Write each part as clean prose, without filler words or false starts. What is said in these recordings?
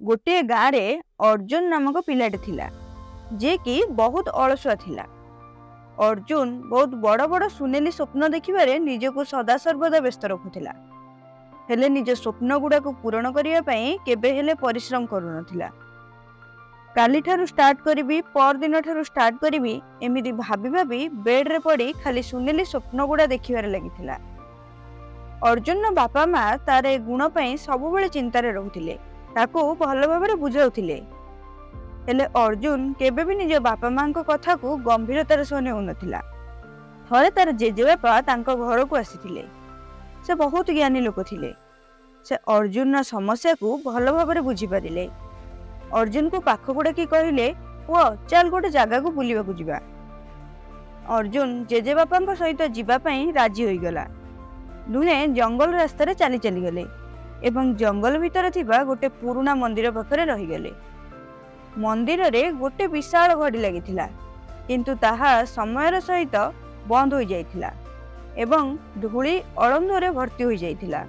ଗୋଟିଏ ଗାଁରେ ଅର୍ଜୁନ ନାମକ ପିଲାଟି ଥିଲା, ଯିଏକି ବହୁତ ଅଳସୁଆ ଥିଲା। ଅର୍ଜୁନ ବହୁତ ବଡ଼ ବଡ଼ ସୁନେଲି ସ୍ୱପ୍ନ ଦେଖିବାରେ ନିଜକୁ ସଦାସର୍ବଦା ବ୍ୟସ୍ତ ରଖୁଥିଲା, ହେଲେ ନିଜ ସ୍ୱପ୍ନ ଗୁଡ଼ାକୁ ପୂରଣ କରିବା ପାଇଁ କେବେ ହେଲେ ପରିଶ୍ରମ କରୁନଥିଲା। କାଲିଠାରୁ ଷ୍ଟାର୍ଟ କରିବି, ପରଦିନ ଠାରୁ ଷ୍ଟାର୍ଟ କରିବି, ଏମିତି ଭାବି ଭାବି ବେଡ୍ରେ ପଡ଼ି ଖାଲି ସୁନେଲି ସ୍ୱପ୍ନ ଗୁଡ଼ା ଦେଖିବାରେ ଲାଗିଥିଲା। ଅର୍ଜୁନର ବାପା ମା ତାର ଏ ଗୁଣ ପାଇଁ ସବୁବେଳେ ଚିନ୍ତାରେ ରହୁଥିଲେ, ତାକୁ ଭଲ ଭାବରେ ବୁଝାଉଥିଲେ। ହେଲେ ଅର୍ଜୁନ କେବେ ବି ନିଜ ବାପା ମାଙ୍କ କଥାକୁ ଗମ୍ଭୀରତାର ସହ ନେଉନଥିଲା। ଥରେ ତାର ଜେଜେବାପା ତାଙ୍କ ଘରକୁ ଆସିଥିଲେ। ସେ ବହୁତ ଜ୍ଞାନୀ ଲୋକ ଥିଲେ। ସେ ଅର୍ଜୁନର ସମସ୍ୟାକୁ ଭଲ ଭାବରେ ବୁଝିପାରିଲେ। ଅର୍ଜୁନକୁ ପାଖକୁ ଡାକି କହିଲେ, ପୁଅ, ଚାଲ ଗୋଟେ ଜାଗାକୁ ବୁଲିବାକୁ ଯିବା। ଅର୍ଜୁନ ଜେଜେବାପାଙ୍କ ସହିତ ଯିବା ପାଇଁ ରାଜି ହୋଇଗଲା। ଦୁହେଁ ଜଙ୍ଗଲ ରାସ୍ତାରେ ଚାଲି ଚାଲିଗଲେ ଏବଂ ଜଙ୍ଗଲ ଭିତରେ ଥିବା ଗୋଟେ ପୁରୁଣା ମନ୍ଦିର ପାଖରେ ରହିଗଲେ। ମନ୍ଦିରରେ ଗୋଟେ ବିଶାଳ ଘଡ଼ି ଲାଗିଥିଲା, କିନ୍ତୁ ତାହା ସମୟର ସହିତ ବନ୍ଦ ହୋଇଯାଇଥିଲା ଏବଂ ଧୂଳି ଅଳନ୍ଧୁରେ ଭର୍ତ୍ତି ହୋଇଯାଇଥିଲା।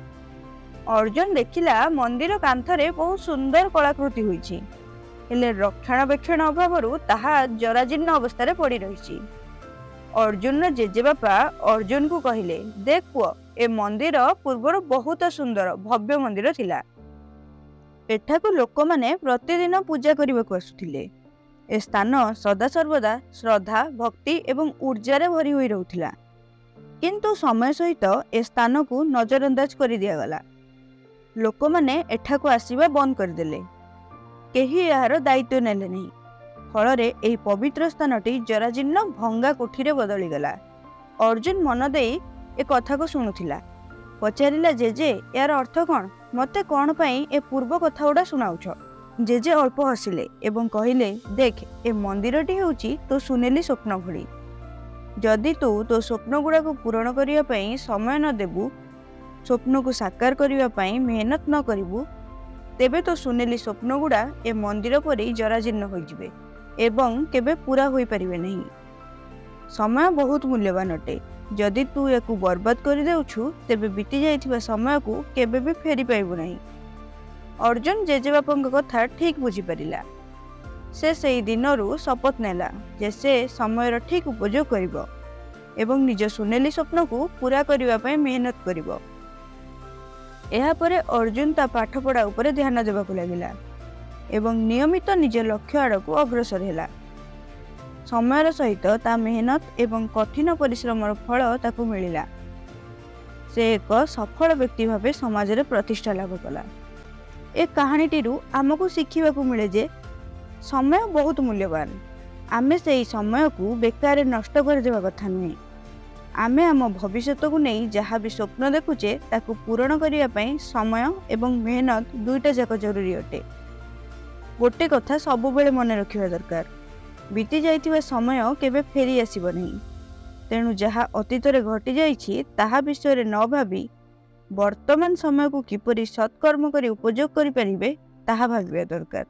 ଅର୍ଜୁନ ଦେଖିଲା ମନ୍ଦିର କାନ୍ଥରେ ବହୁତ ସୁନ୍ଦର କଳାକୃତି ହୋଇଛି, ହେଲେ ରକ୍ଷଣାବେକ୍ଷଣ ଅଭାବରୁ ତାହା ଜରାଜୀର୍ଣ୍ଣ ଅବସ୍ଥାରେ ପଡ଼ି ରହିଛି। ଅର୍ଜୁନର ଜେଜେବାପା ଅର୍ଜୁନକୁ କହିଲେ, ଦେଖ ପୁଅ, ଏ ମନ୍ଦିର ପୂର୍ବରୁ ବହୁତ ସୁନ୍ଦର ଭବ୍ୟ ମନ୍ଦିର ଥିଲା। ଏଠାକୁ ଲୋକମାନେ ପ୍ରତିଦିନ ପୂଜା କରିବାକୁ ଆସୁଥିଲେ। ଏ ସ୍ଥାନ ସଦାସର୍ବଦା ଶ୍ରଦ୍ଧା, ଭକ୍ତି ଏବଂ ଉର୍ଜାରେ ଭରି ହୋଇ ରହୁଥିଲା। କିନ୍ତୁ ସମୟ ସହିତ ଏ ସ୍ଥାନକୁ ନଜରଅନ୍ଦାଜ କରିଦିଆଗଲା। ଲୋକମାନେ ଏଠାକୁ ଆସିବା ବନ୍ଦ କରିଦେଲେ। କେହି ଏହାର ଦାୟିତ୍ୱ ନେଲେ ନାହିଁ। ଫଳରେ ଏହି ପବିତ୍ର ସ୍ଥାନଟି ଜରାଜୀର୍ଣ୍ଣ ଭଙ୍ଗା କୋଠିରେ ବଦଳିଗଲା। ଅର୍ଜୁନ ମନ ଦେଇ ଏ କଥାକୁ ଶୁଣୁଥିଲା। ପଚାରିଲା, ଜେଜେ, ଏହାର ଅର୍ଥ କ'ଣ? ମୋତେ କ'ଣ ପାଇଁ ଏ ପୂର୍ବ କଥା ଗୁଡ଼ା ଶୁଣାଉଛ? ଜେଜେ ଅଳ୍ପ ହସିଲେ ଏବଂ କହିଲେ, ଦେଖ, ଏ ମନ୍ଦିରଟି ହେଉଛି ତୋ ସୁନେଲି ସ୍ୱପ୍ନ ଭଳି। ଯଦି ତୁ ତୋ ସ୍ୱପ୍ନ ଗୁଡ଼ାକୁ ପୂରଣ କରିବା ପାଇଁ ସମୟ ନ ଦେବୁ, ସ୍ୱପ୍ନକୁ ସାକାର କରିବା ପାଇଁ ମେହନତ ନ କରିବୁ, ତେବେ ତୋ ସୁନେଲି ସ୍ୱପ୍ନ ଗୁଡ଼ା ଏ ମନ୍ଦିର ପରି ଜରାଜୀର୍ଣ୍ଣ ହୋଇଯିବେ ଏବଂ କେବେ ପୂରା ହୋଇପାରିବେ ନାହିଁ। ସମୟ ବହୁତ ମୂଲ୍ୟବାନ ଅଟେ। ଯଦି ତୁ ୟାକୁ ବର୍ବାଦ କରିଦେଉଛୁ, ତେବେ ବିତି ଯାଇଥିବା ସମୟକୁ କେବେ ବି ଫେରି ପାଇବୁ ନାହିଁ। ଅର୍ଜୁନ ଜେଜେବାପାଙ୍କ କଥା ଠିକ୍ ବୁଝିପାରିଲା। ସେ ସେଇ ଦିନରୁ ଶପଥ ନେଲା ଯେ ସେ ସମୟର ଠିକ୍ ଉପଯୋଗ କରିବ ଏବଂ ନିଜ ସୁନେଲି ସ୍ୱପ୍ନକୁ ପୂରା କରିବା ପାଇଁ ମେହନତ କରିବ। ଏହାପରେ ଅର୍ଜୁନ ତା ପାଠପଢ଼ା ଉପରେ ଧ୍ୟାନ ଦେବାକୁ ଲାଗିଲା ଏବଂ ନିୟମିତ ନିଜ ଲକ୍ଷ୍ୟ ଆଡ଼କୁ ଅଗ୍ରସର ହେଲା। ସମୟର ସହିତ ତା ମେହନତ ଏବଂ କଠିନ ପରିଶ୍ରମର ଫଳ ତାକୁ ମିଳିଲା। ସେ ଏକ ସଫଳ ବ୍ୟକ୍ତି ଭାବେ ସମାଜରେ ପ୍ରତିଷ୍ଠା ଲାଭ କଲା। ଏ କାହାଣୀଟିରୁ ଆମକୁ ଶିଖିବାକୁ ମିଳେ ଯେ ସମୟ ବହୁତ ମୂଲ୍ୟବାନ। ଆମେ ସେଇ ସମୟକୁ ବେକାରରେ ନଷ୍ଟ କରିଦେବା କଥା ନୁହେଁ। ଆମେ ଆମ ଭବିଷ୍ୟତକୁ ନେଇ ଯାହା ବି ସ୍ୱପ୍ନ ଦେଖୁଛେ, ତାକୁ ପୂରଣ କରିବା ପାଇଁ ସମୟ ଏବଂ ମେହନତ ଦୁଇଟା ଯାକ ଜରୁରୀ ଅଟେ। ଗୋଟେ କଥା ସବୁବେଳେ ମନେ ରଖିବା ଦରକାର, ବିତି ଯାଇଥିବା ସମୟ କେବେ ଫେରି ଆସିବ ନାହିଁ। ତେଣୁ ଯାହା ଅତୀତରେ ଘଟିଯାଇଛି ତାହା ବିଷୟରେ ନ ଭାବି ବର୍ତ୍ତମାନ ସମୟକୁ କିପରି ସତ୍କର୍ମ କରି ଉପଯୋଗ କରିପାରିବେ, ତାହା ଭାବିବା ଦରକାର।